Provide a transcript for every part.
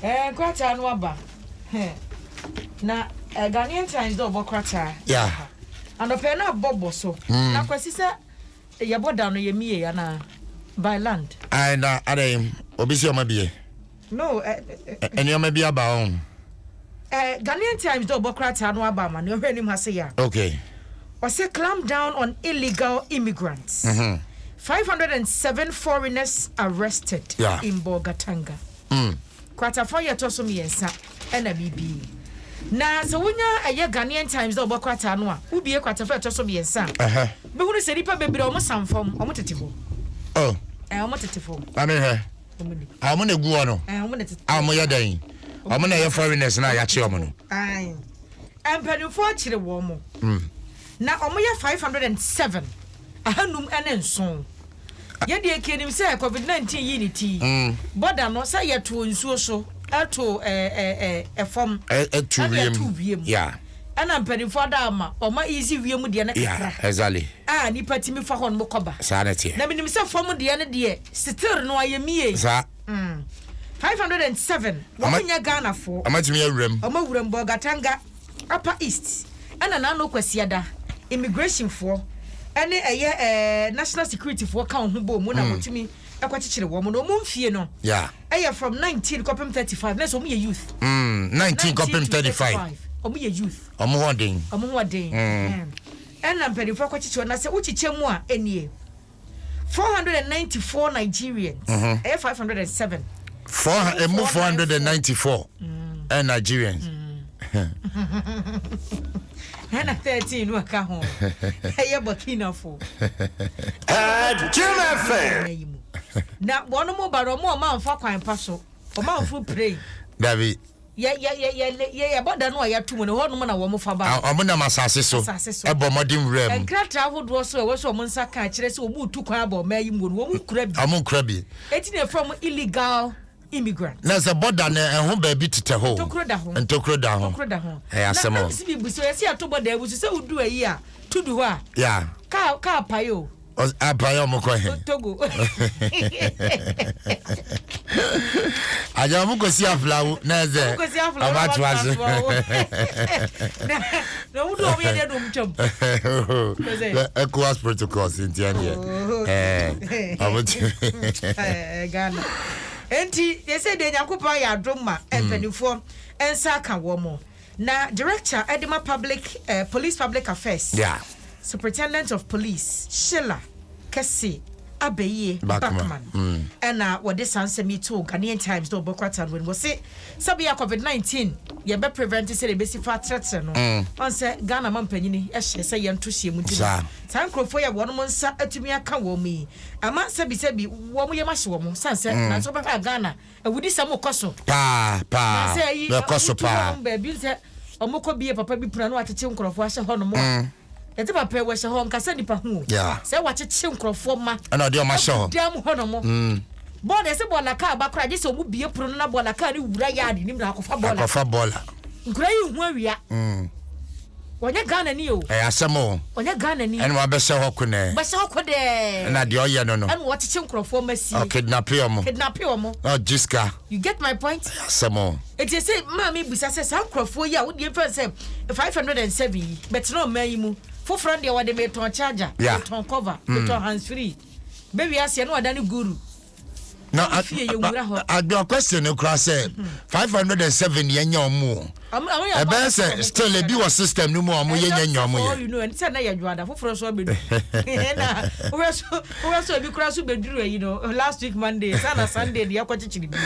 Eh, nkrataa no aba. Heh. Na eh, Ghanaian Times dɛ ɔbɔ krataa. Yeah. Anɔpɛ no abɔ bɔ so. Na Kwasi sɛ yɛbɔ da no yɛ mie anaa by land. Ayi na adɛn obi si ɔma bie. No, eh, eh, Nneɛma bi aba ɔn. eh, Ghanaian Times dɛ ɔbɔ krataa no aba ama no ɔhwɛ anim ha se ya. Ɔsɛ clamp down on illegal immigrants. 507 foreigners arrested in Bolgatanga. Kratafa yɛ ɛtɔ so mmiɛnsa ɛna biribi. Na sɛ wonya ɛyɛ Ghanaian Times dɛ ɔbɔ krataa no a, wobie kratafa ɛtɔ so mmiɛnsa a, bɛhunu sɛ nnipa bebree a ɔmo sam fam, ɔmo tete hɔ. Oh. Ɔmo tete fam. Maame hwɛ. Ɔmo ni. A ɔmo na egu hɔ no. Ɔmo na tete. A ɔmo yɛ dɛn? Ɔmo na ɛyɛ foreigners na yɛakye ɔmo no. Ae. Mpanimfoɔ akyere wɔn mo. Na ɔmo yɛ 507, 507. Yɛdeɛ kienim sɛ COVID-19 yi ne ti. Bɔda no sɛ yɛto nsuo so, ɛto ɛɛ ɛɛ ɛfam. Ɛto Ɛna wiem. ɛto wiem. Ɛna mpanimfoɔ ada ama ɔma easy wiem deɛ no kakra. A nipa timi fa hɔ no kɔba. Saa na teɛ. Na menim sɛ fam deɛ no deɛ still no ayɛ mie. 507 wɔn nyɛ Ghanafoɔ. Ɔmo atumi awura mu. Ɔmo awura mu Bolgatanga Upper East ɛna n'ano Kwasiada immigration foɔ ɛne ɛyɛ national security foɔ ka wɔn ho bɔ mu na wɔtumi ɛkɔkyekyere wɔn na wɔn mfie no ɛyɛ from 19 kɔpem 35 na sɛ wɔn yɛ youth. 19 kɔpem 35. Wɔn yɛ youth. Ɔmo ho ɔden. Ɔmo ho ɔden. Ɛna mpanimfoɔ akɔkyekyere wɔn na sɛ wokyekyɛ mu a ɛnie 494 Nigerians ɛyɛ 507. Four emu 494 ɛ Nigerians. Ɛna 13 no ɛka ho ɛyɛ Burkinafo. Jim FM. Yi mu na wɔn mo ba no ɔmo a ɔmo anfa kwan pa so, ɔmo anfo pray. Dabi. Yɛ yɛ yɛ yɛ yɛ yɛbɔ da no a yɛato mu no hɔ nom na wɔn fa ba. Ɔmo nam asase so. Asase so. Ɛbɔ mmɔden wura mu. Nkrataa ahodoɔ so a ɛwɔ sɛ ɔmo nsa ka kyerɛ sɛ ɔmo tu kwan abɔ ɔman yi mu no, wɔn nkura bi. Ɔmo nkura bi. Eti na efra ɔmo illegal immigrant. Na sɛ bɔda no ɛho baabi tetɛ hɔ o. Ntokuro da ho. Ntokuro da ho. Ntokuro da ho. Ɛyɛ asɛm Na o. na mesi bi bu so yɛsi ato bɔda ewu so sɛ wodu ayi a tudu hɔ a. Kaa pae o. Apae ɔmo kɔ he? Togo. Agya ɔmo kɔsi Aflawo na ɛsɛ Ɔmo kɔsi Aflawo ɔmo na atoa so. Na na ɔmo du ɔmo yɛ deɛ na ɔmo twam. Kɔsɛ. ECOWAS protocols nti ɛneɛ Oh, ɛɛ ɔmo ti. Ghana. Enti yɛsɛ deɛ Nyankopɔn ayɛ adom ma mpanimfoɔ nsa aka wɔn mo. Na director ɛde ma public police public affairs. Superintendent of Police Sheila Kɛse Abeyie Buckman. Buckman ɛna wɔde saa nsɛm yi too Ghanaian Times na ɔbɔ kwata no wɔ se sɛbea COVID-19 yɛbɛ prevent sɛ yɛbɛsi fa atrɛtrɛ no ɔn sɛ Ghana ma mpanyini ɛhyɛ sɛ yɛnto hyɛ mu nti no saa nkurɔfoɔ yi a wɔn nsa atumi aka wɔn yi ama sɛbisɛbi wɔn yɛm ahye wɔn san sɛ nanso wɔbɛhwɛ a Ghana awudisɛm kɔ so Paa paa. Na sɛ ayi Ɛkɔ so wotu paa. hɔnom baabi sɛ ɔmo kɔ bie papa bi puna na wakyekye nkurɔfoɔ ahyɛ hɔnom a yɛte papa yi wɔhyɛ hɔ nkasa nipa ho o. Sɛ wakyekye nkurɔfoɔ ma Ɛna ɔde ɔmo ahyɛ hɔ. dan mu hɔnom bɔɔla ɛsɛ bɔɔla kaa ba koraa gye sɛ ɔmo bie pono no na bɔɔla kaa no wura yaade nim na akɔfa bɔɔla. Akɔfa bɔɔla. Nkura yi hu awia. Wɔnyɛ Ghana ni o. Ɛyɛ asɛm o. Ɔnyɛ Ghana ni. Ɛna wabɛhyɛ hɔ konɛɛ. Bɛhyɛ hɔ kodɛɛ. Ɛna deɛ ɔyɛ no. Ɛna wɔkyekye nkurɔfoɔ ma sie. Ɔkidnape ɔmo. Kidnape ɔmo. Na ɔgye sika. You get my point? Ɛyɛ asɛm o. Eti ese maame bisa sɛ saa nkurɔfoɔ yi a wodie mfɛn sɛ 507 yi bɛtena ɔman yi mu foforɔ deɛ wɔde metɔn charger, metɔn cover, metɔn hands free, bɛwi aseɛ na wɔda ne guru. Na Ɔmo fie yɛ nwura hɔ. Adwa question no kora sɛ 507 yɛn nyɛ ɔmo o. Ɔmo yɛ Ɛbɛyɛ sɛ still ebi wɔ system no mu a ɔmo yɛ nyɛ nyɛ ɔmo yɛ. You know, sɛ na yɛ dwada foforɔ so abɛdu. Na wobɛ so wobɛ so ebi kora so bɛduru ayi no last week Monday sana Sunday deɛ ɛkɔ kyekyere bi.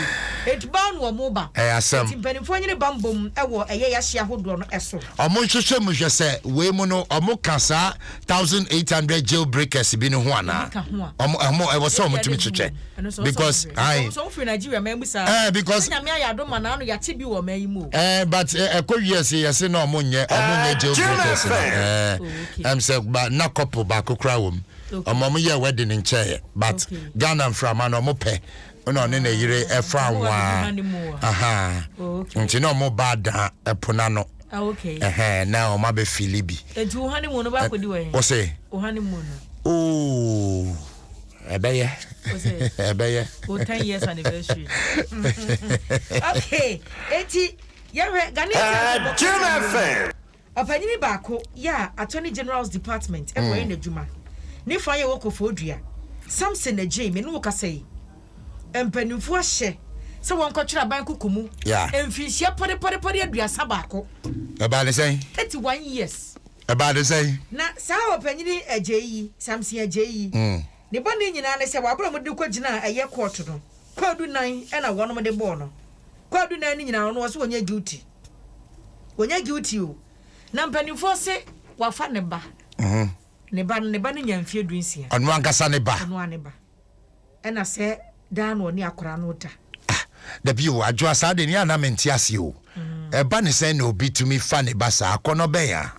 Eti ban no ɔmo ba. Ɛyɛ asɛm. Eti mpanimfoɔ nyere bambom ɛwɔ ɛyɛ yɛahye ahodoɔ no ɛso. Ɔmo nhwehwɛ mu hwɛ sɛ wei mu no ɔmo ka saa 1800 jail breakers bi no ho anaa. Ebi ka ho a. Ɔmo ɛwɔ sɛ ɔmo tumi kyekyɛ because ayi. Sɛ ɔmo firi Nigeria mɛ mu saa. Because. Sɛ Nyame ayɛ adom ma n'ano yɛakye bi wɔ ɔman yi mu o. But ɛkɔ wiase yɛse na ɔmo nyɛ jail breakers no. Ɛm sɛ ba na couple baako kora wɔ mu. Ɔmo yɛ wedding nkyɛn but Ghana mframa no ɔmo pɛ ɛna ɔne ne yere ɛfa nwaa. Aha. Nti na ɔmo ba dan ɛpo n'ano. Ah, okay. Ɛhɛn na ɔmo abɛ fili bi. Eti wo honeymoon no ba akɔdi wɔ he? Ɔsɛ. Wo honeymoon no. Oh. Ɛbɛyɛ. Ɛbɛyɛ. O 10 years anniversary. Okay, eti yɛhwɛ Ghanaian Times. Jim FM. Ɔpanyin baako yɛ a Attorney General's Department ɛkɔyɛ n'adwuma. Ne fa yɛ wɔ Koforidua. Samson Adjei, me ne wo kasa yi, mpanimfoɔ ahyɛ sɛ wɔnkɔtwerɛ aban koko mu mfinhyia pɔrepɔrepɔre 31. Ɛbaa ne sɛn? 31 years. Ɛbaa ne sɛn? Na saa ɔpanyin Adjei yi, Samson Adjei yi, ne bɔne nyinaa ne sɛ wɔabrɛ wɔn de kɔgyina a ɛyɛ kɔɔto no, kwaadu nan na wɔnom de bɔɔ no. Kwaadu nan no nyinaa ɔno ɔse ɔnyɛ guilty. Ɔnyɛ guilty o. Na mpanimfoɔ se wafa ne ba. Ne ba no, ne ba no nya mfeɛ 16. Ɔno ankasa ne ba? Ɔno ara ne ba. Ɛna sɛ daa na ɔne akwadaa no da. Ah, dabi o, Adwoa, saa de nea na mente aseɛ o. Ɛba ne sɛn na obi tumi fa ne ba saa? Akɔnnɔ bɛn a?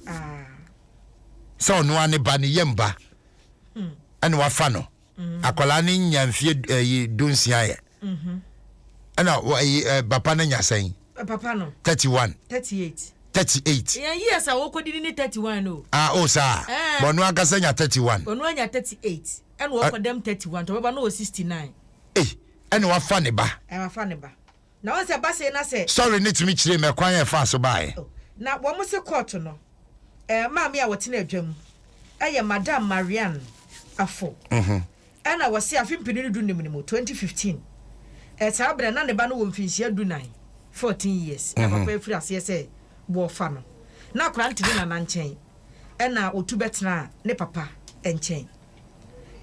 Sɛ ɔno ara ne ba, ne yam ba, ɛna wafa no. Akwadaa no nya mfeɛ ɛyi 16 yɛ. Ɛna ɛyi ɛ papa no nya sɛn? Papa no. 31. 38. 38. Yɛn years a wɔkɔdi ne 31 no. Ah, oh saa. Eh. But ɔno ankasa nya 31. Ɔno anya 38. Ɛna wɔkɔ dɛm 31. Nti ɔbɛba no wɔ 69. Ei, ɛna wafa ne ba. Ɛna wafa ne ba. Na wɔn sɛ ba sei na sɛ. Sorry ne tumi kyerɛ mu ɛkwan a ɛfaa so baeɛ. Oh, na wɔn se court no, eh, maame a wɔtena adwa mu ɛyɛ Madam Marianne Afo. Ɛna wɔse afe mpenu ne du num no mu, 2015, eh, saa berɛ na ne ba no wɔ mfinhyia 14, 14 years, na papa afiri aseɛ sɛ wɔrefa no. Na akwadaa no te ne nana nkyɛn, ɛna ɔtu bɛtenaa ne papa nkyɛn.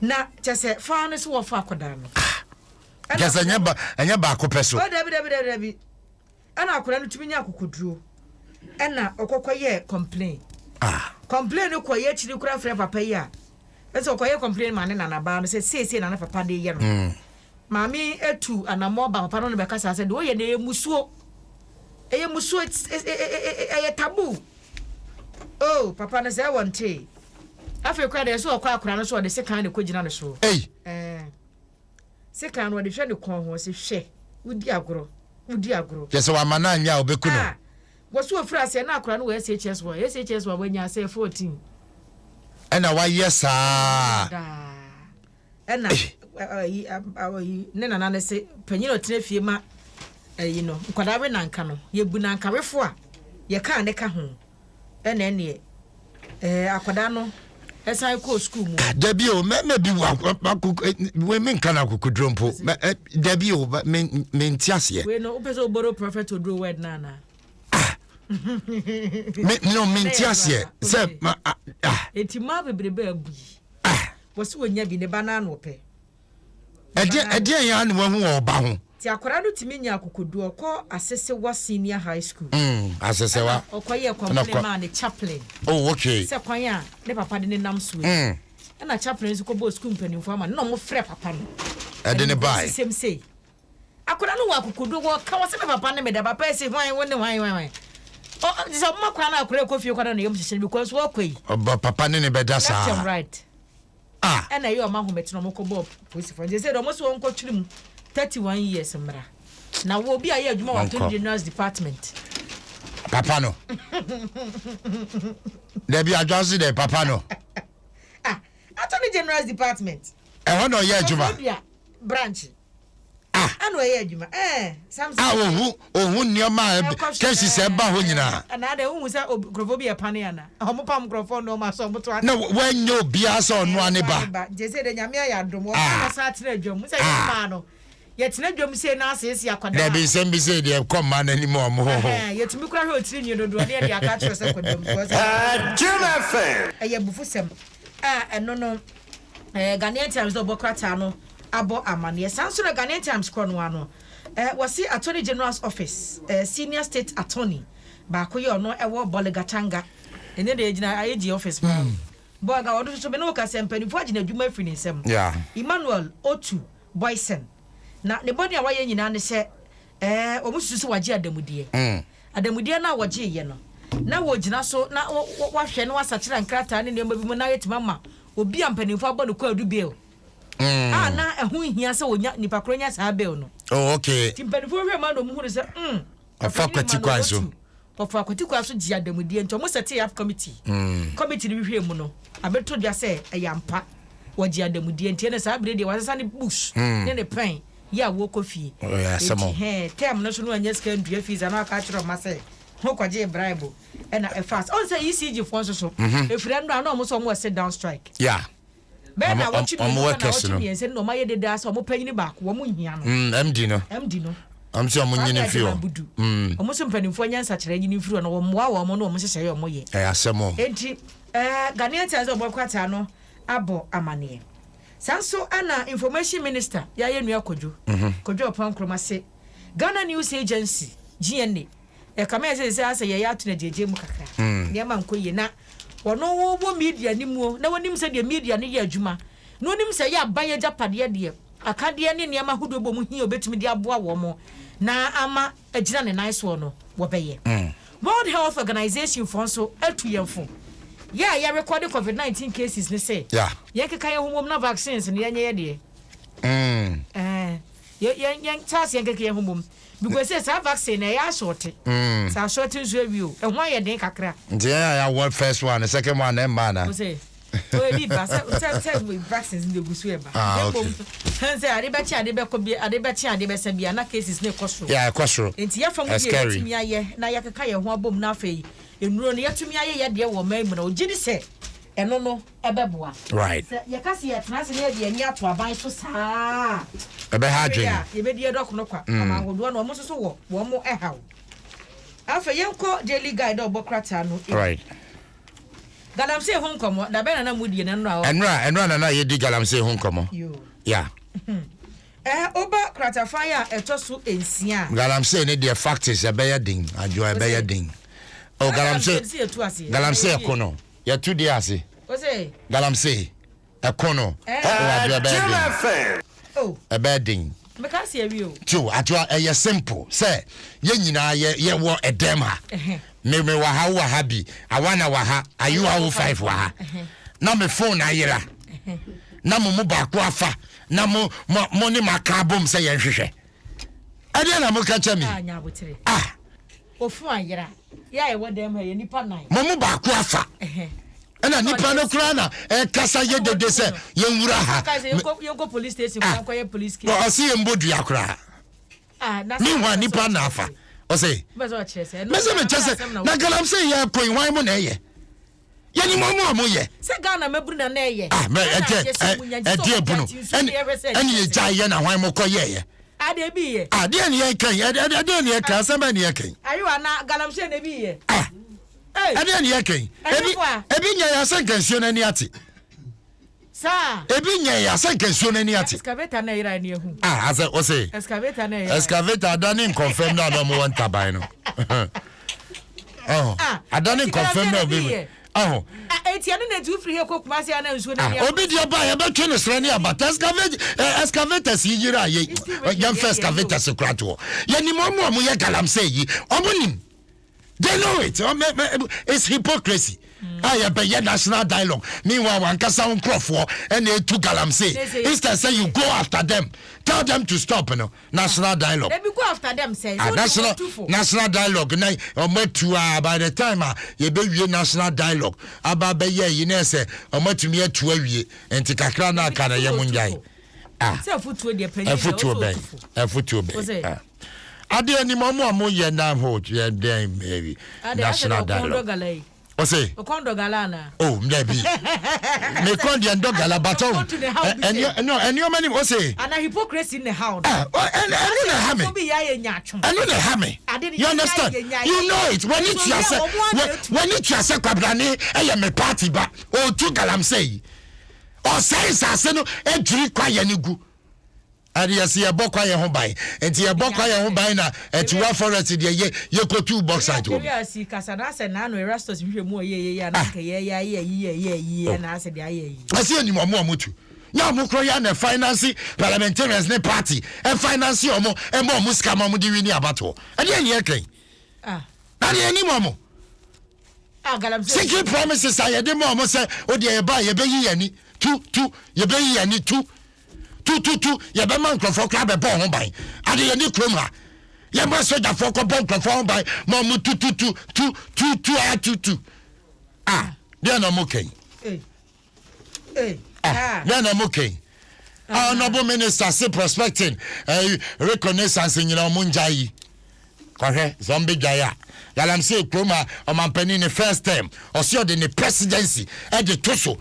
Na kyɛ sɛ faa no so wɔfa akwadaa no. Kyɛ sɛ ɛnyɛ ba ɛnyɛ baako pɛ so. Oh dabi dabi dabi dabi. Ɛna akwadaa no tumi nya akokoduro. Ɛna ɔkɔkɔ yɛ complain. Ah. Complain no kɔ yɛ akyiri koraa frɛ papa yi a. Ɛsɛ ɔkɔ yɛ complain ma ne nana baa no sɛ seesei na ne papa de yɛ no. Mm. Maame etu anamɔ ba papa no ne bɛkasa sɛ deɛ ɔyɛ no ɛyɛ musuo. Ɛyɛ musuo, ɛyɛ taboo. Oh papa no sɛ ɛwɔ ntee. Afei koraa deɛ ɛsɛ ɔkɔ akwadaa no so ɔde sekan na ɛkɔgyina ne so. Ei. Ɛɛ. Sekan no ɔde hwɛ ne kɔn ho, ɔse, Hwɛ, wodi agorɔ, wodi agorɔ. Kyerɛ sɛ wamma no anyɛ a ɔbɛku no. Ah! Wɔse ɔfiri aseɛ na akwadaa no wɔ SHS 1, SHS 1 wanya sɛ 14. Ɛna wayɛ saa. Daa. Ɛna ayi ayi ne nana no se panyin a ɔtena fie ma ayi no nkwadaa we nanka no yɛbu nankawefo a yɛkaa ne ka ho. Ɛna ɛneɛ ɛɛ akwadaa no ɛsan kɔɔ sukuu mu. Ah, dabi o, mɛ mɛ bi wa ako we me nka na akokoduro mpo. Mɛ ɛ dabi o, me me nti aseɛ. Wei no, wopɛ sɛ woboro prophet oduro word no anaa? Ah, me no me nti aseɛ sɛ ma ah. ah. Eti mmaa bebrebe abu yi. Ah. Wɔsi wɔnya bi ne ba no ano pɛ. Ɛdeɛ ɛdeɛn ara na wahu wɔ ɔba ho? Nti akwadaa no tumi nya akokoduo, ɔkɔ Asesewa Senior High School. Mm, Asesewa. Ɛna ɔkɔyɛɛ complain maa ne chaplain. Oh, okay. Sɛ kwan a ne papa de ne nam soɔ yi. Mm. Ɛna chaplain nso kɔbɔɔ sukuu mpanimfoɔ ama no, ɛna wɔfrɛ papa no. Ɛde ne bae. Sisɛm sei. Akwadaa no wɔ akokoduo, wɔka wɔ sɛ me papa ne me da, papa ɛsi hwan, wo ne hwan, hwan, hwan. Ɔ, sɛ ɔma kwan na akwadaa kɔ fie kwan na ne yam hyehyɛ no because wɔkɔ yi. Ɔba papa ne ne bɛda saa. Left and right. Ah. Ɛna ɛyɛ ɔmo ahomete na ɔmo kɔ bɔɔ polisifoɔ nti sɛ ɔmo so wɔn kɔ twere mu 31 years mmra na wɔ obi a yɛ adwuma wɔ attorney general's department. Papa no. Dabi adwa so dɛ papa no. Ah, attorney general's department. Ɛhɔ na ɔyɛ adwuma. Branch. Ah. Ɛna ɔyɛ adwuma. Ɛɛ Samson. Ah ohu ohu nneɛma a cases a ɛba hɔ nyinaa. Ɛna adɛ wohu sɛ nkurɔfoɔ bi yɛ pane ana? Ɔmo pam nkurɔfoɔ nneɛma so ɔmo to ate. Na wɔnyɛ obiara sɛ ɔno ane ba. Nti sɛ de Nyame ayɛ adom wɔn ah. na saa tena adwam. Sɛ yɛn mmaa no yɛtena dwam sei na aseese akwadaa. Dabi nsɛm bi sei deɛ kɔ mmaa n'anim ɔmo hɔ hɔ. Yɛtumi kura hwɛ otiri nwi dodoɔ ne yɛde aka akyerɛ sɛ kɔdam. Jim FM. Ɛyɛ abufusɛm a ɛno no Ghanaian Times dɛ ɔbɔ krataa no abɔ amaneɛ. Saa nso na Ghanaian Times korɔ no ara no, wɔse Attorney General's Office Senior State Attorney baako yɛ ɔno ɛwɔ Bolgatanga. Ɛnɛ deɛ ɛgyina AG office paa o. Bolga ɔno nso so me ne wo kasa mpanimfoɔ agye n'adwuma afiri ne nsam. Emmanuel Otu Boysen. Na ne bɔne a wayɛ nyinaa ne sɛ wɔn susu sɛ wagye adamudeɛ. Adamudeɛ no a wɔgyeeɛ no, na wɔgyina so na wɔahwɛ na wɔasakyera nkrataa ne nneɛma bi mu na ayɛtumi ama obi a mpanimfoɔ abɔ no kwaadu bail. A na ɛho nhia sɛ wɔnya nipa korɔ nya saa bail no. Oh, okay. Nti mpanimfoɔ hwɛ ma na wɔn hunu sɛ mm. Ɔfa kwati kwan so. Ɔfa kwati kwan so gye adamudeɛ nti wɔn sɛte up committee. Committee no hwehwɛ mu no, abɛtɔ dwa sɛ ɛyɛ ampa. Wɔgye adamudeɛ nti ɛnɛ saa bere deɛ wasesa ne books ne ne pen yɛ a wɔkɔ fie. Ɔyɛ asɛm o. Enti hɛn term no so no annya sika ntua fees a na waka akyerɛ ɔma sɛ ho kɔgyee bribe ɛna ɛfaa sɛ ɔn sɛ ECG foɔ nso so ɛfiri ɛnora na ɔmo nso ɔmo wɔ sit down strike. Yeah. Bɛyɛ Ɔmo naawɔtwe ɔmo mmienu kɔ workers naawɔtwe no. mmiɛnsa ni na ɔmo ayɛ dede ara sɛ ɔmo panyini baako wɔn nhia no. MD no. MD no. Ɔmo sɛ ɔmo Kwame nyini mfiri Agyemang hɔ. Budu. Ɔmo nso mpanimfoɔ nyɛ nsakyeraɛ nyini mfiri hɔ na wɔmmoa wɔn na wɔn nhyehyɛeɛ a ɔmo yɛ. Ɛyɛ asɛm o. Enti ɛɛ Ghanaian Times a ɔbɔ krataa no abɔ amaneɛ. Saa nso na Information Minister Yaya Nua Kwadwo, Kwadwo Oppong Nkrumah se Ghana News Agency, GNA, ɛkame ayɛ sɛ seesei asɛ yɛyɛ ato no agyaagyaa mu kakra, nneɛma nkɔ yie na ɔno wɔ media no mu na ɔnim sɛdeɛ media no yɛ adwuma na ɔnim sɛ ɛyɛ aban agyapadeɛ deɛ akadeɛ ne nneɛma ahodoɔ bɔ mu hia ɔbɛtumi de aboa wɔn na ama agyina ne nan soɔ no, wɔbɛyɛ. World Health Organization foɔ nso atu yɛn fo, yɛ a yɛrekɔde covid 19 cases no sɛ, yɛnkeka yɛn ho mmom na vaccines no yɛnyɛ yɛ deɛ. Ɛɛ, yɛ, yɛn, yɛn, saa ase yɛnkeka yɛn ho mmom. Because sɛ saa vaccine no ɛyɛ asɔɔte. Sɛ asɔɔte nso awie o, ɛho ayɛ den kakra. Nti yɛn a yɛawɔ first one, the second one na ɛmma anaa? Wo sɛ, Oh, ebi ba sɛ sɛ sɛ vaccines no gu so ɛba. Ah, okay. Mmom, hɛn sɛ ade bɛkye ade bɛkɔ bi ade bɛkye ade bɛsa bi a na cases no kɔ soro. Yeah, ɛkɔ soro. Nti yɛfa mu deɛ yɛbɛtumi ayɛ na yɛkeka yɛn ho abom na afei nnuro no yɛatumi ayɛ yɛ deɛ wɔ ɔman mu no, ogye di sɛ ɛno no ɛbɛboa. Right. Sɛ yɛka sɛ yɛtena ase na yɛde yɛn ani ato aban so saa a, ɛbɛha adwene. A yɛbɛdi ɛdɔkono kwa. Aman ahodoɔ no wɔn nso so wɔ wɔn ɛhaw. Afei yɛnkɔ Daily Guide a ɔbɔ krataa no. Right. Galamsey ho nkɔmmɔ, da bɛn na na modie no ɛnora hɔ? Ɛnora, ɛnora na na yɛdi galamsey ho nkɔmmɔ. Yoo. Yeah. Ɛɛ, woba kratafan a ɛtɔ so nsia a. Galamsey ne deɛ fact is ɛbɛyɛ den, adwoa ɛbɛyɛ den. Oh, galamsey, galamsey ɛko no, yɛtu deɛ ase. Galamsey. Ɛko no, oh Adwoa ɛbɛyɛ den. Ɛbɛyɛ den. Meka se awie o. Tio Adwoa ɛyɛ simple sɛ yɛn nyinaa yɛ yɛ wɔ ɛdɛm ha. Me me wɔ ha wo wɔ ha bi Awana wɔ ha Ayewa wo five wɔ ha. Na me phone ayera. Na mo mu baako afa na mo mo mo ne ma ka abom sɛ yɛn hwehwɛ. Ɛdeɛ na mo ka kyɛ mi. Ah nyabotere. Ah. Ofun ayera. Yɛ a yɛwɔ dɛm ha yɛ nipa nan. Mo mu baako afa. Ɛna nipa no koraa na ɛkasa yɛ dede sɛ yɛn wura ha. Yɛnkɔ police station ah. kɔ yɛ police case. Ɔsi yɛn bɔ dua koraa. Ah, Meanwhile nipa na afa. Ɔsi. Mɛsɛ mi kyɛ sɛ na galamsey yɛ kɔn hwan mu na ɛyɛ. Yɛnim ɔmo a ɔmo yɛ. Sɛ Ghana mabunu na na ɛyɛ. Ah mɛ ɛdeɛ ɛdeɛ bunu ɛne ɛne yɛ gya yɛ na hwan mo kɔ yɛ yɛ. Adeɛ ah, bi yɛ. Adeɛ ah, ne yɛ kɛn ɛdeɛ ne yɛ kɛn asɛm bɛ ne yɛ kɛn. Ayiwa na galamsey na ebi yɛ. Ah ɛdeɛ ne yɛ kɛn ebi ebi nyɛ yɛ asɛ nkansuo n'ani ate. Saa. Ebi nyɛ yɛ asɛ nka nsuo n'ani ate. Excavator na ɛyera ni ehu. Ah asɛ ɔsɛ. Excavator na ɛyera. Excavator adane nkɔnfɛm na ɔmo wɔ ntaban no. Ɔho ah, adane nkɔnfɛm na obi mu. Ɔho. Ah, eti ɛno na eti wofiri he kɔ Kumasi ana nsuo n'ani ate. Obi deɛ ba yɛbɛtwe no srɛ ne abata excavator eh, excavators yi yera yɛ yɛmfa excavators kora toɔ. Yɛnim ɔmo a ɔmo yɛ galamsey yi ɔmo nim. They know it. It's hypocrisy. Mm. A yɛbɛyɛ national dialogue. Meanwhile, wankasa wo nkurɔfoɔ ɛna etu galamsey. Instead say you go after them, tell them to stop no. National dialogue. They go after them say. Ah, national national dialogue na ɔmo atu a by the time a yɛbɛwie national dialogue aba abɛyɛ yi na ɛsɛ ɔmo atumi atu awie nti kakra na aka na yɛ mo ngyae. Ah. Sɛ afutuo deɛ panyin na ɛfutuo bɛn ɛfutuo bɛn. Ah. Adeɛ nim ɔmo a mo yɛ na ho yɛ dɛn baabi national dialogue. Ɔse. Okɔndɔ gala ana. Oh dabi. Me kɔn deɛ ndɔ gala but ɔn. Ɛnɛ ɛnneɛma nim ɔse. Ana hypocrisy ne ha ɔno. Ɛno na ɛha me. Ɛno na ɛha me. You understand? You know it. W'ani tua sɛ w'ani tua sɛ kwabrane ɛyɛ me party ba. Otu galamsey. Ɔsɛe nsase no adwiri kwaeɛ no gu. Ɛde yɛsi yɛbɔ kwaeɛ ho ban nti yɛbɔ kwaeɛ ho ban na Atiwa forest deɛ yɛ yɛkɔtuu bauxite wɔ mu. Ewia si kasa na asɛ na ano Erastus nhwehwɛ mu ɔyɛ yɛ yɛ na nka yɛ yɛ ayɛ yi yɛ yɛ yi yɛ na asɛ deɛ ayɛ yi. Ɛsɛ yɛnim ɔmo a ɔmo tu nyɛ ɔmo korɔ yɛ na finance parliamentarians ne party ɛfinance ɔmo ɛma ɔmo sika ma ɔmo de wini abatoɔ ɛdeɛ ne yɛkɛn na deɛ yɛnim ɔmo. Secret promises a yɛde ma ɔmo sɛ o deɛ yɛba a yɛbɛyi yɛn ani tu tu yɛbɛyi yɛn ani tu tu tu tu yɛbɛma nkurɔfoɔ koraa bɛbɔ ho ban ade yɛn ne kurom ha yɛma sogyafoɔ kɔbɔ nkurɔfoɔ ho ban ma ɔmo tu tu tu tu tu tu a tu tu a deɛ na ɔmo kɛn. Ah, yɛn na mo kɛn. Honourable minister se prospecting eh, reconnaissance nyina ɔmo ngya yi. Kɔhwɛ sɛ ɔmo bɛdwae a. Galamsey kurom a ɔmampanin ne first term ɔse ɔde ne presidency ɛde to so.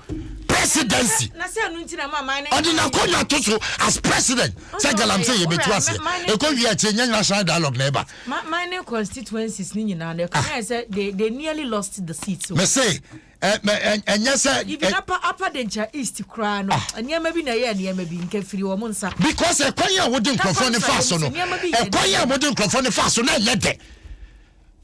Presidency. Ɔde n'akonnwa to so as president sɛ galamsey yɛbɛtu aseɛ. Ɛkɔ wie akyire nyɛ national dialogue na ɛba. Mining constituencies ni nyinaa no ɛkame ayɛ sɛ they nearly lost the seats. Mese ɛnyɛ sɛ. Even upper upper Denkyira East koraa no ah. nneɛma bi na ɛyɛ nneɛma bi nka firi wɔn nsa. Because ɛkwan a wode nkurɔfoɔ no fa so no, ɛkwan a wode nkurɔfoɔ no fa so na ɛnyɛ dɛ.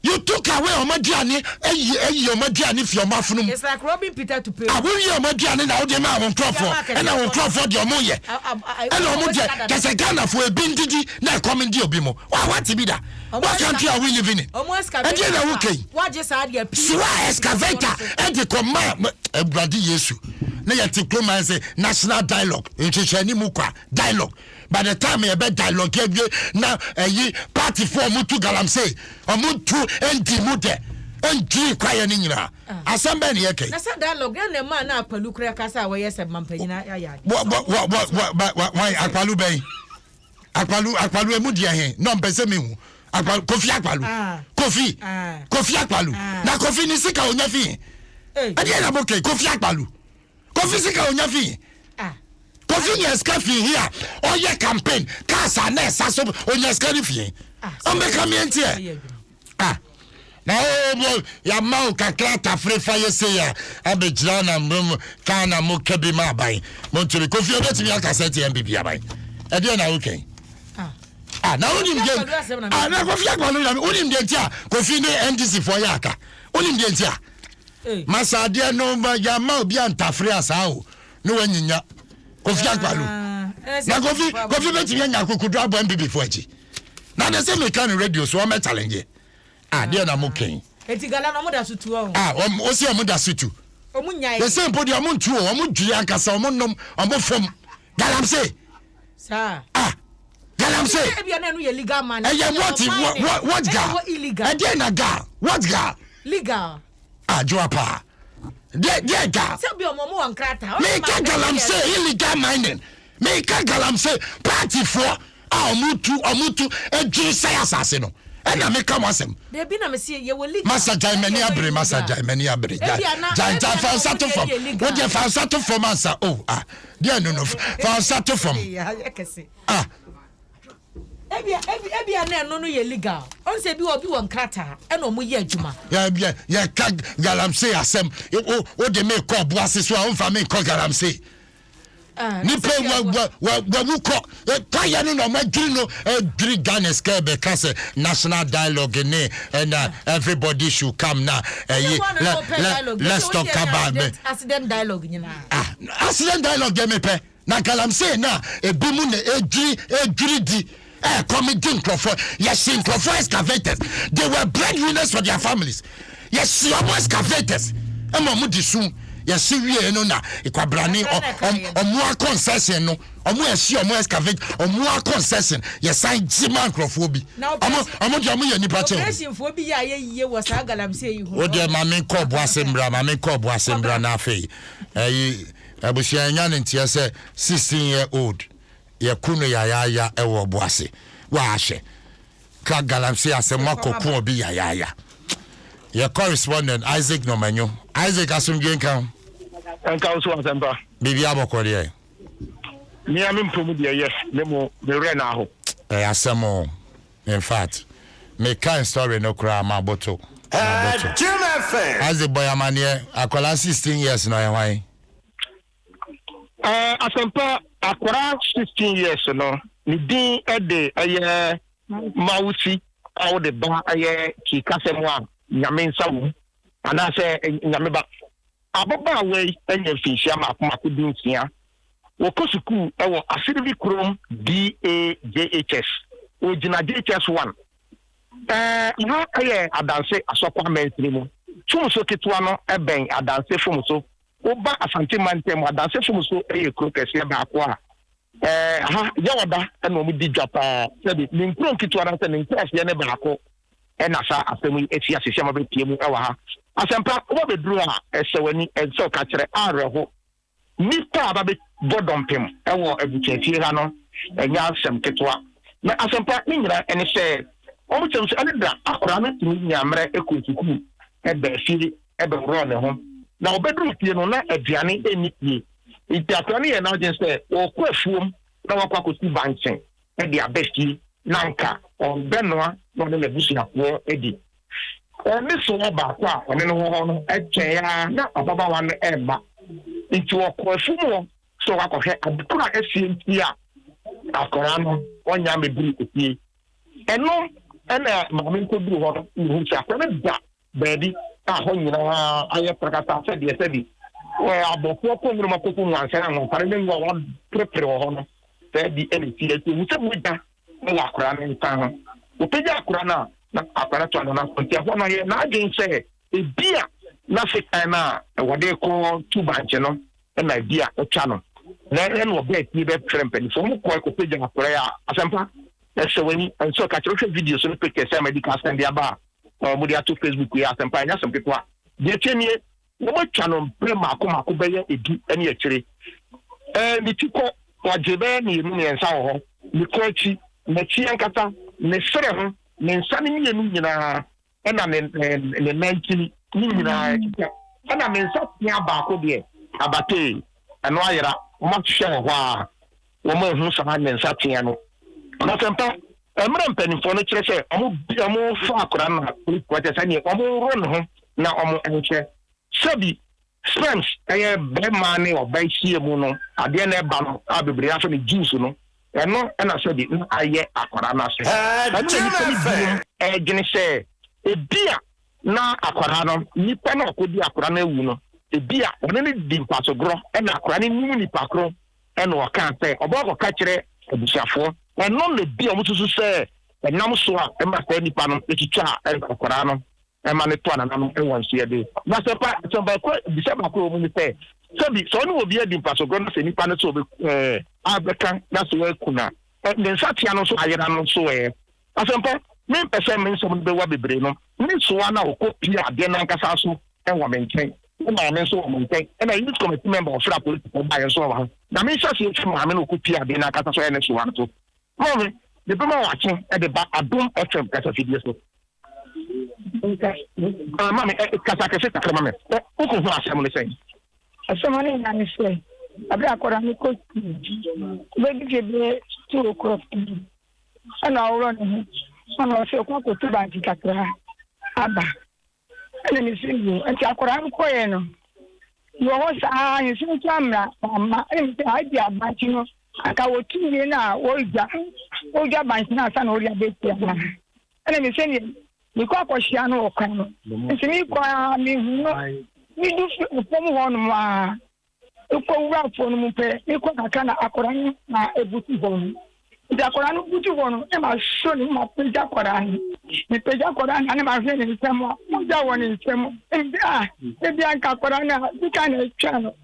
You took away ɔmo aduane, eyi eyi ɔmo aduane fi ɔmo afono mu. It's like robbing Peter to pay. Awowie ɔmo aduane na wode maa wɔn nkurɔfoɔ, ɛna wɔn nkurɔfoɔ deɛ ɔmo yɛ, ɛna ɔmo deɛ kɛsɛ Ghanafoɔ ebi ndidi na ɛkɔm ndi obi mo. Wa wate bi da? What country are we living in? Ɛdeɛ na woka yi? Soa excavator ɛde kɔ ma Awurade Yesu na yɛte kurom ayɛ sɛ national dialogue nhwehwɛni mu kwa dialogue. By the time yɛbɛ dialogue awie na ɛyi party fo ɔmo tu galamsey ɔmo tu ndi mu dɛ ndwiri kwaeɛ no nyinaa asɛm bɛn ne yɛka yi. Na sɛ dialogue yɛn na ɛmaa na akpalu koraa kasa a wɔyɛ sɛ mampanyin ayɛ ade. Wɔ wɔ wɔ wɔ wɔ wɔn akpalu bɛn akpalu akpalu emu deɛ he na ɔmpɛ sɛ mehu akpalu kofi akpalu ah. kofi ah. Kofi akpalu ah. Na kofi ne sika onya fi he ɛdeɛ na mo kɛ kofi akpalu kofi sika onya fi he kofi nya sika fi he a ɔyɛ campaign cars a na ɛsa so onya sika ne fi he ɔmbɛka meɛ ntiɛ ah na o mo yàmà o kakra tafere fa yɛ se ya abɛgyina na mo kaa na mo ka bi ma aban mo ntumi kofi obetumi akasa ti npp aban ɛdeɛ na wotwɛn ah na wonim deɛ ah na kofi akpalo na wonim deɛ nti a kofi ne ndc foɔ yɛ aka wonim deɛ nti a masa adeɛ no yàmà obi antafere asaa o ne wanyinya kofi akpalo na kofi kofi betumi anya akokoduro abɔ npp foɔ akyi na de sɛ meka no radio so ɔmɛ challenge ah deɛ na mo kɛn. Eti gala no ɔmo da so tu ɔho. Ah ɔmo osi ɔmo da so tu. Ɔmo nyae. The same mpo deɛ ɔmo ntu o ɔmo dwiri ankasa ɔmo nom ɔmo fam galamsey. Saa. Ah galamsey. Ebi na ɛno yɛ legal man. Ɛyɛ what what what gal? Ɛdeɛ na gal what gal? Legal. Adwoa paa. Deɛ deɛ gal. Sɛ bi ɔmo ɔmo wɔ nkrataa. Meka galamsey illegal mining. Meka galamsey party foɔ a ɔmo tu ɔmo tu adwiri sɛe asase no ɛna meka mo asɛm. Dabi na mesi yɛ wɔ legal. Masa gyae m'ani abere masa gyae m'ani abere gyae gyae gyae fa nsa to fam wo deɛ fa nsa to fam ansa oh ah deɛ no no fa nsa to fam ah. Ebia ebi ebia na ɛno no yɛ legal ɔn sɛ ebi wɔ obi wɔ nkrataa ɛna ɔmo yɛ adwuma. Yɛ yɛ yɛ ka galamsey asɛm o o de me kɔ ɔboase so a o nfa me nkɔ galamsey. Nipa wa wa wa wawu kɔ kwaeɛ no na ɔmo adwiri no adwiri Ghana sika ɛbɛka sɛ national dialogue ne ɛna everybody should come na ɛyi let let let's talk about me. Accident dialogue nyinaa. Ah accident dialogue deɛ mepɛ na galamsey na ebi mu na edwiri edwiri di ɛkɔm di nkurɔfoɔ yɛsi nkurɔfoɔ excavators they were breadwinners for their families yɛsi ɔmo excavators ɛma ɔmo di sun yɛsi wie no na kwabrane ɔmo a concession no ɔmo ɛsi ɔmo excavate ɔmo a concession yɛsan gye ma nkurɔfoɔ bi ɔmo ɔmo deɛ ɔmo yɛ nipa kyɛn. Operation bi yɛ ayɛ yie wɔ saa galamsey yi ho. O deɛ maame nkɔ ɔbo ase mbra maame nkɔ ɔbo ase mbra n'afei ɛyi abusua nya ne nteɛ sɛ 16 year old yɛku no yayaaya ɛwɔ ɔbo ase w'ahwɛ ka galamsey asɛm wakɔku obi yayaaya yɛ correspondent Isaac Nomanyo Isaac asomdwe nka ho. Nka wo so asɛmpa. Biribi abɔkɔ deɛ. Mea me mpɔ mu deɛ yɛ ne mo me werɛ na aho. Ɛyɛ asɛm o in fact me kan story no koraa maboto maboto. Isaac bɔ yɛ amaneɛ akwadaa 16 years na ɔyɛ hwan? Eh, Asɛmpa, akwadaa 16 years no, ne din de ɛyɛ Mawusi a wode ba ɛyɛ Twi kasa mu a Nyame nsa wɔ mu anaasɛ Nyame ba. Ababaawa yi anya mfinhyia mmaako mmaako 16. Wɔkɔ sukuu wɔ Asirivi kurom DA JHS. Ɔgyina JHS 1. Eh, ha yɛ Adanse Asɔkwa mansini mu. Fomso ketewa no bɛn Adanse Fomso. Woba Asante mantam mu, Adanse Fomso yɛ kuro kɛseɛ baako a eh, ha Yawada na wɔn di dwa paa. Sɛbi ne nkuro nketewa no sɛ ne nkuraaseɛ ne baako ɛna saa asɛm yi asi asese ama bɛpie mu ɛwɔ ha. Asɛmpa, woba bɛduru a ɛsɛ w'ani, ɛsɛ ɔka kyerɛ, awerɛho. Nnipa a aba bɛbɔ dɔmpem wɔ abusuafie ha no, ɛnyɛ asɛm ketewa. Na asɛmpa ne nyinaa ne sɛ, wɔn kyerɛ sɛ ɛne da akwadaa no tumi nya mmerɛ kɔ sukuu, ba fie bɛworɔ ne ho. Na ɔbɛduru fie no, na aduane nni fie. Nti akwadaa no yɛɛ n'adwene sɛ ɔrekɔ afuom na wakɔ akɔsi bankye de aba fie na anka ɔrebɛnoa na ɔne n'abusuafoɔ adi. Ɔne soa baako a ɔne no wɔ hɔ no twɛn ara na ababaawa no remma. Nti ɔkɔɔ afuom hɔ sɛ ɔkɔ akɔhwɛ ade koro a asie nti a akwadaa no ɔnnya mmɛduru efie. Ɛno na maame no kɔduru hɔ no na ɔhuu sɛ akwadaa no da baabi a hɔ nyinaa ayɛ prakataa sɛdeɛ sɛbi abɔfoɔ kɔ nwuram akɔku nwansena a nwansane no nwu a wɔaperepere wɔ hɔ no saa bi na ɛsi. Nti ɔhu sɛ mogya wɔ akwadaa no nsa ho. Ɔpagya akwadaa no a, na akwadaa no to ano no akɔ. Nti ɛhɔ no ɔyɛɛ n'adwene sɛ ebia na sekan no a wɔde rekɔ tu bankye no na ebia atwa no. Na ɛna ɔbaa fie bɛfrɛ mpanimfoɔ. Wɔkɔe kɔpagya akwadaa yi a, asɛmpa, ɛsɛ w'ani nso ka kyerɛ wohwɛ videos no pictures a madi kan sɛnde aba a wɔde ato Facebook yi asɛmpa ɛnyɛ asɛm ketewa. Deɛ ɛteɛ nie, wɔatwa no mprɛ mmaako mmaako bɛyɛ edu ne akyire. Ɛɛ ne ti kɔ, wɔagye bɛyɛ mmienu mmiɛnsa wɔ hɔ, ne kɔn akyi, n'akyi ankasa, ne serɛ ho, ne nsa no mmienu nyinaa ɛna ne ne nantin ne nyinaa ɛkeka ɛna ne nsa tea baako deɛ abatee ɛno ayera wɔn ahwehwɛ wɔ hɔ a wɔn ahu saa ne nsa tea no na sɛmpa mmerɛ mpanimfoɔ no kyerɛ sɛ wɔn wɔn fa akora no na polisifoɔ kyerɛ sɛ neɛ wɔn woro ne ho na wɔn nhwɛ sɛbi Sperms ɛyɛ bɛɛma ne ɔba hyia mu no adeɛ na ɛba no a bebree afɛ no juice no ɛno ɛna sɛbi na ayɛ akwadaa no ase. Ɛno na nipa no binom ɛdwene sɛ ebia na akwadaa no nipa no ɔkɔdi akwadaa no awu no ebia ɔne no di mpasogorɔ ɛna akwadaa no nim nipa koro ɛna ɔkaa sɛ ɔbɛ ɔkɔka kyerɛ abusuafoɔ ɛno na ebia wɔn susu sɛ ɛnam so a ɛma saa nipa no etwitwa akwadaa no. ɛma no to anananom wɔ nsoɛ de. Na sɛ pa, sɛ baako, bisa baako wɔ mu ne sɛ, sɛbi, sɛ ɔne obi adi mpasogorɔ na sɛ nipa no sɛ ɔbɛ, ɛɛ, abɛka na sɛ waku no a, ne nsatea no nso ayera no nso ɛ? Asɛmpa, mempɛ sɛ me nsɛm no bɛwa bebree no, me soa no a ɔkɔ pie adeɛ no ankasa nso wɔ me nkyɛn, me maame nso wɔ me nkyɛn, ɛna youth committee member ɔfrɛ apolisifoɔ baeɛ nso wɔ ha, na me nhyɛaseɛ mfiri maame no ɔkɔ pie adeɛ no ankasa so ɛne soa no so. Maame, mebɛma wakye de ba Adom FM kasafidie so. Ah, mami, eh, kasa kɛse kakra ma me. Wokɔ hu asɛm no sɛn? Asɛm no nyinaa ne sɛ, abere akɔda no kɔ sukuu, wobɛdi fie bɛyɛ 2 o'clock bi, ɛna ɔworɔ ne ho, ɛna ɔsɛ ɔkɔ akɔtu bankye kakra aba. Ɛna ne sɛ yo, nti akɔda no kɔɛ no, wɔ hɔ saa nso nso amra amma, ɛna me sɛ adi abankye no, anka wɔtu wie no a wɔredwa, wɔredwa bankye no ansa na wɔde abɛtua no. Ɛna me sɛ neɛ mekɔ akɔhyia no wɔ kwan no nti mekɔ a mehu no medu fam hɔ nom a mekɔ wura afuo no mu pɛ mekɔ kakra na akwadaa no na ebutu hɔ no nti akwadaa no butu hɔ no na ma so ne ma pagya akwadaa no mepagya akwadaa no na ma hwɛ ne nsam a mogya wɔ ne nsam nti a ebi anka akwadaa no a sika na atwa no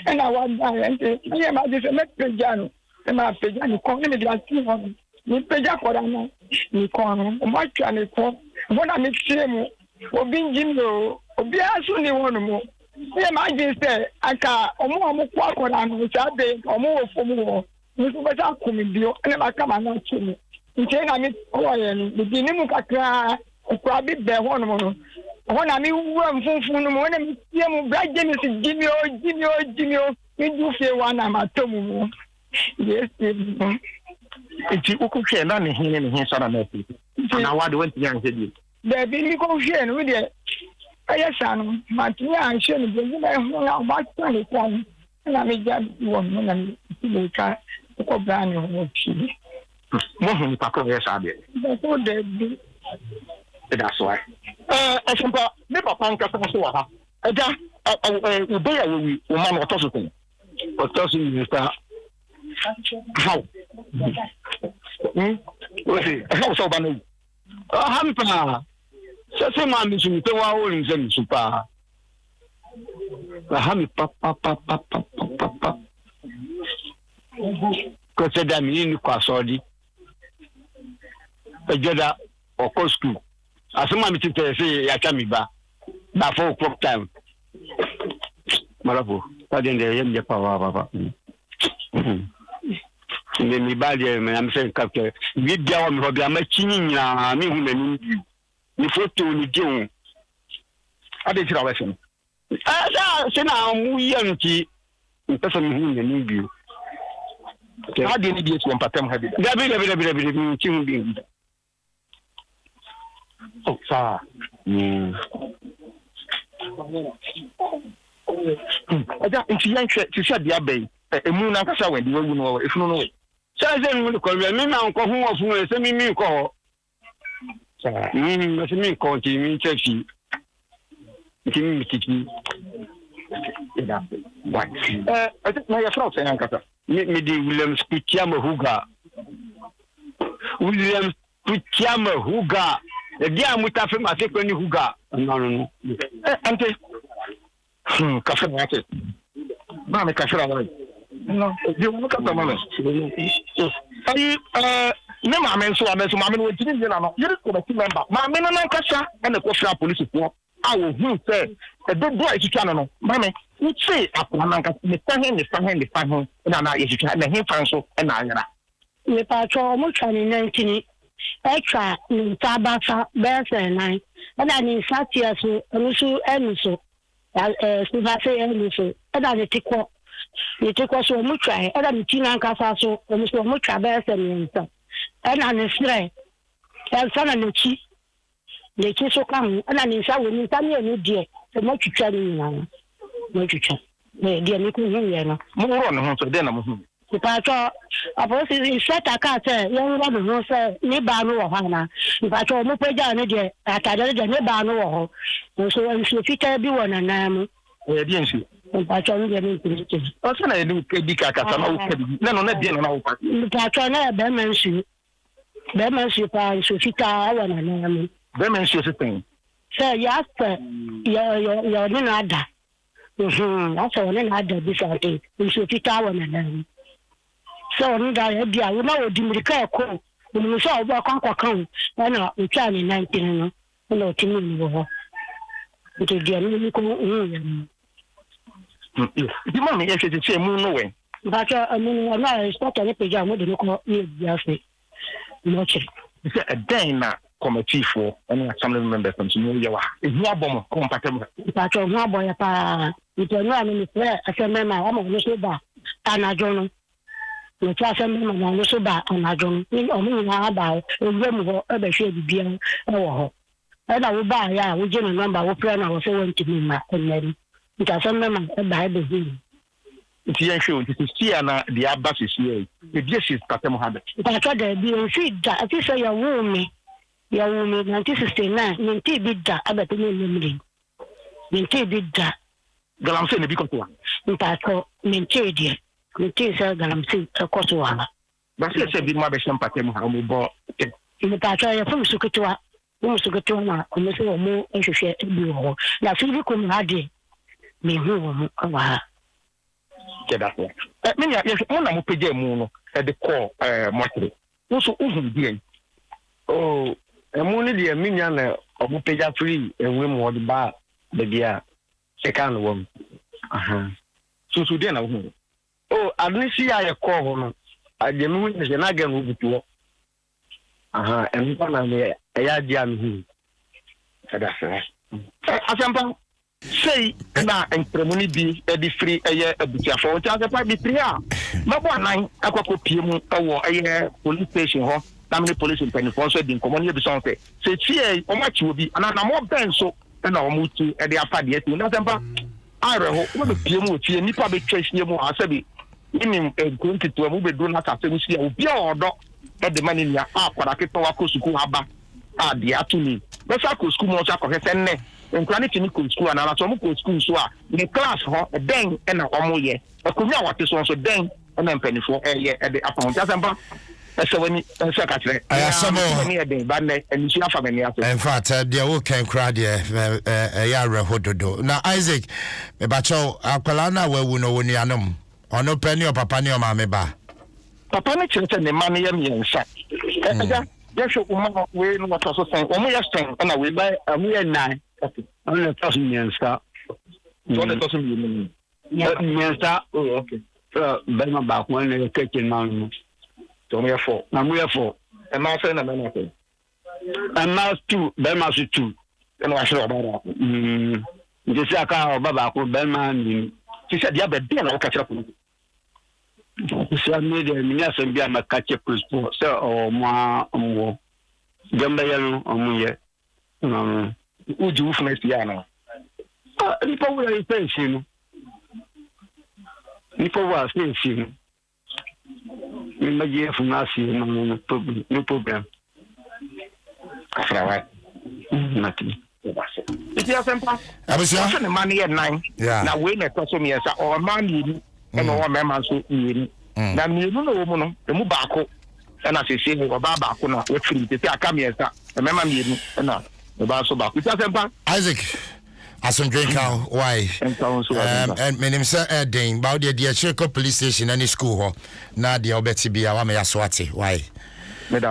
ɛna wada yɛ nti meyɛ ma gye sɛ mɛpagya no na mapagya ne kɔn ne mede asi hɔ no mepagya akwadaa no ne kɔn no ɔmo atwa ne kɔn ɛhɔ na metie mu obi ngye mi o obiara so ne hɔ no mu meyɛ ma gye sɛ anka ɔmo a ɔmo kɔ akwadaa no saa de ɔmo wɔ fam hɔ nso bɛsɛ akɔ me bio ɛna maka ma no ato mu nti na me kɔɔyɛ no medi ne mu kakraa akwadaa bi bɛn hɔ nom no ɛhɔ na mewura mfomfom no mu ɛna metie mu bra gye me so gye me o gye me o gye me o medu fie wa na matɔ mu mu deɛ ɛsie mu. Nti wokɔhwɛɛ na ne he ne ne he sa na na afiri anaa wade woantumi anhwɛ bio? Daabi, mekɔhwɛɛ no wodeɛ ɛyɛ saa no mantumi anhwɛ no bio nti na ɛho na ɔmatwa ne kɔn na megya wɔ no na mesi mirika kɔ braa ne ho wɔ fie. Moahu nipa korɔ ɔyɛ saa deɛ? Bɛso daabi. Ɛda so ae. Ɛsɛmpa, me papa nkasa nso wɔ ha. Ɛda, wo bɛyɛ a wɔwi, wo ma no ɔtɔ so sɛn? Ɔtɔ so mmiɛnsa. How? Hmm? Ɛhaw sɛ ɔba no awu? Ɔha me paa. Sɛ sɛ maa me su sɛ waa wɔnim sɛ mesu paa. Ɔha me papapapapapapa. Kɔsɛ da me ne kɔ asɔre. Ɛdwa da ɔkɔ sukuu. Asɛm a mete sɛ sɛ yɛatwa me ba. By 4 o'clock time. Malafo. Saa deɛ deɛ ɛyɛ me dɛ papaapa. Me me ba deɛ me na me sɛ nka kɛ bi bia wɔ me hɔ bia makyi ne nyinaa me hu n'anim bio. Ne foto ne di ho. Ade nti na wobɛhyɛ no? Ɛsɛ sɛ na mo yɛ no nti mpɛ sɛ mehu n'anim bio. Saa adeɛ no bi asi wɔ mpatam ha bi da? Dabi dabi dabi dabi dabi nti ho bi da. Oh, saa. Ɛgya nti yɛnhwɛ te sɛ deɛ aba yi emu n'ankasa wɛn deɛ wawu no wɔ efunu no wɛ. Sɛ sɛ mi kɔ wia mi ma nkɔ ho wɔ funu sɛ mi mi nkɔ hɔ. Saa. Mɛ sɛ mi nkɔ nti mi nkyɛ fi nti mi mi titi. Ɛɛ ɛsɛ na yɛfrɛ wo sɛn ankasa? Mi mi di Williams Kutiama Huga. Williams Kutiama Huga. Ɛdi a mutafe ma se kɔ ni Huga. Ɛno ano no. Ɛ ante. Kafra na ate. Maame kafra na No, di wɔn kasa ma me. Ayi ɛɛ ne maame nso abɛn so maame no wɔntumi nyina no. Yɛde kɔmɛti mɛmba. Maame no nankasa ɛna ɛkɔfra apolisifoɔ a wɔhuu sɛ dodoɔ a yɛtwitwa no no, maame, wokyee akoa no ankasa, ne fa he, ne fa he, ne fa he na na yɛtwitwa, na hefa nso na ayera? Mepaatwɔ ɔmo twa ne nantini, ɛtwa ne nsa abasa bɛyɛ sɛ nan, ɛna ne nsa teɛ so ɛno nso ɛni so, ɛɛ sifase ɛni so, ɛna ne ti kɔ, ne ti kɔ so ɔmo twa ɛna ne ti nankasa so ɔmo so ɔmo twa bɛyɛ sɛ mmiɛnsa, ɛna ne serɛ, ɛnsa na n'akyi. N'akyi nso ka ho, ɛna ne nsa wɔ ne nsa mmienu deɛ, wɔatwitwa ne nyinaa, wɔatwitwa. Me deɛ mekɔhuiɛ no. Moworɔ ne ho nso, ɛdeɛn na mohuiɛ? Mpaatwɔ, apolisi inspector kaa sɛ yɛnworɔ ne ho sɛ ne baa no wɔ hɔ anaa. Mpaatwɔ, wɔpagyaa no deɛ, ataadeɛ no deɛ, ne baa no wɔ hɔ. Nso nsuo fitaa bi wɔ n'anan mu. Ɛyɛ deɛ nsuo? Mpaatwɔ, no deɛ mentumi nkyerɛ. Ɔsɛ na yɛde wo di ka kasa na woka biribi, na ɛno na deɛn na na woka? Mpaatwɔ, na ɛyɛ bɛrima nsuo. Bɛrima nsuo paa, nsuo fitaa wɔ n'anan mu. Bɛrima nsuo so sɛn? Sɛ yɛasɛ yɛ yɛ yɛ ɔne no ada. Mhm, asɛ ɔne no ada bi saa nti nsuo fitaa wɔ n'anan mu. Sɛ ɔne da yɛ bi a na ɔdi mmirika ɛkɔ o, onim sɛ ɔbɛkɔ akɔka o, ɛna ɔtwaa ne nantini no. Ɛna ɔte mu wɔ hɔ. Nti deɛ me me kɔ hu yɛ no. Nti maame yɛhwɛ sisi emu no wɛn. Mpatsɔ emu no ɔno a inspector ne pagya ɔmo de no kɔ ne ebi ase mɔkyere. Sɛ ɛdɛn na kɔmɛtiifoɔ ɛne assembly members nso mo yɛ wɔ ha? Ehu abɔ mo wɔ mpata mu ha? Mpatsɔ ehu abɔ yɛ paa. Nti ɛno a no mefrɛ assembly man ama ɔno nso ba anadwo no. Mete asɛm bi ma maame so ba anadwo no, ne wɔn nyinaa ba ewura mu hɔ bɛhwɛɛ biribiara wɔ hɔ. Ɛna wobaeɛ a wogye ne nɔmba wofrɛ no a wɔsɛ wantumi mma ɛnnɛ no. Nti asɛm bɛma ɛbae bɛhuu no. Nti yɛnhwɛ o, nti sesie a na deɛ aba sesie yi, ebi asi mpata mu ha da? Mpakyɛ daabi, ɛnsii da, ɛfiri sɛ yɛwoo me, yɛwoo me 1969, mentee bi da ɛbɛpem ɛnnɛ mmerɛ yi. Mentee bi da. Galamsey na ebi kɔ so wɔ ha. Mpatsɔ, mentee deɛ. Mentee sɛ galamsey ɛkɔ so wɔ ha. Bɛsɛ sɛ binom abɛhyɛ mpata mu ha, wɔn bɔ tɛ. Mpatsɔ, ɛyɛ fom so ketewa. Fom so ketewa na wɔn sɛ wɔn hwehwɛ bi wɔ hɔ. Na afei bi kɔ mu ha deɛ, menhu wɔn wɔ ha. Yɛda so. Ɛ, me nua, yɛhwɛ, mo na mopagyaa mu no de kɔɔ ɛɛ mɔkyere. Wo nso wohuu deɛn? Oh, ɛmu no deɛ me nua na ɔmo pagya firi nwura mu hɔ de baa baabi a ɛkaa no wɔ no. Aha. Sunsu deɛn na wohuu? Oh, ade no si a yɛkɔɔ hɔ no, deɛ mehu ne sɛ na gɛn no butu hɔ. Aha, ɛno pa na ɛyɛ adeɛ a mehu. Ɛda sɛ. Asɛmpa, Sei na nkyerɛmu no bi de firi ɛyɛ abusuafoɔ nti asɛmpa de firi a mɛbɔ anan akɔ akɔpie mu wɔ ɛyɛ police station hɔ na mene police mpanimfoɔ nso adi nkɔmmɔ ne abisa wɔn sɛ seesei wɔn akyi obi anaa anammɔ bɛn so na wɔn tu de afa deɛ asi na asɛmpa awerɛho wɔbɛpie mu wɔ fie nnipa bɛtwa ahyia mu a sɛbi wonim nkuro nketewa mu wobɛduru no asase mu si a obi a ɔdɔ de ma ne nua a akwadaa ketewa wakɔ sukuu aba a deɛ ato ni bɛsa akɔ sukuu mu nso akɔhwɛ sɛ nnɛ nkwadaa no tumi kɔ sukuu anaa sɛ wɔn kɔ sukuu nso a ne class hɔ dɛn na wɔn yɛ akonnwa a wɔte so nso dɛn na mpanimfoɔ ɛyɛ ɛde afa ho nti asɛmpa ɛsɛ w'ani ɛsɛ ka kyerɛ ɛyɛ asɛm o ɛni ɛden ba nnɛ anisuo afa m'ani ase. In fact deɛ wokan koraa deɛ ɛyɛ awerɛho dodo na Isaac mebakyɛw akwadaa no a wawu no wɔ nuanom ɔno pɛ ne ɔpapa ne ɔmaame ba. Papa no kyerɛ sɛ ne mma no yɛ mmiɛnsa. Ɛgya yɛhwɛ wo mma no wei no wɔtɔ so sɛn wɔn yɛ sɛn ɛna wei. Wɔn yɛ nnan. Ɔno na ɛtɔ so mmiɛnsa. Ɔno na ɛtɔ so mmienu. Mmiɛnsa. Oh, okay. Bɛrima baako ɛna yɛ kɛkyɛ ma no. Nti wɔn yɛ fɔ. Na mo yɛ fɔ. Mmaa sɛ na mmarima sɛ. Mmaa tu, bɛrima so tu. Ɛna wahyerɛ ɔbaa baako. Mm. Nti sɛ aka ɔba baako, bɛrima mmienu. Ti sɛ deɛ abɛ deɛ na wɔka kyerɛ polisi. Sɛ mi deɛ mi ni asɛm bi a mɛka kyerɛ polisi sɛ ɔwɔ mo a ɔmo wɔ. Deɛ mbɛyɛ no ɔmo yɛ. Wogye wo funu asie anaa? Ah, nipa wu a sɛ nsie no. Nipa wu a sɛ nsie no. Mmɛgye funu asie no no problem no problem. Afrawa. Nati. Nti asɛmpa. Abusua. Ɔsɛ ne mma no yɛ nan. Na wei na ɛtɔ so mmiɛnsa. Ɔwɔ mmaa mmienu ɛna ɔwɔ mmarima nso mmienu. Na mmienu na ɔwɔ mu no, emu baako ɛna sese ɔbaa baako na wafiri sese aka mmiɛnsa mmarima mmienu ɛna ɔbaa nso baako. Nti asɛmpa. Isaac asomdwe nka wo why menim sɛ ɛden ba wodeɛ deɛ akyire kɔ police station ne school hɔ na deɛ wobɛte bia wama yɛaso ate why. Meda.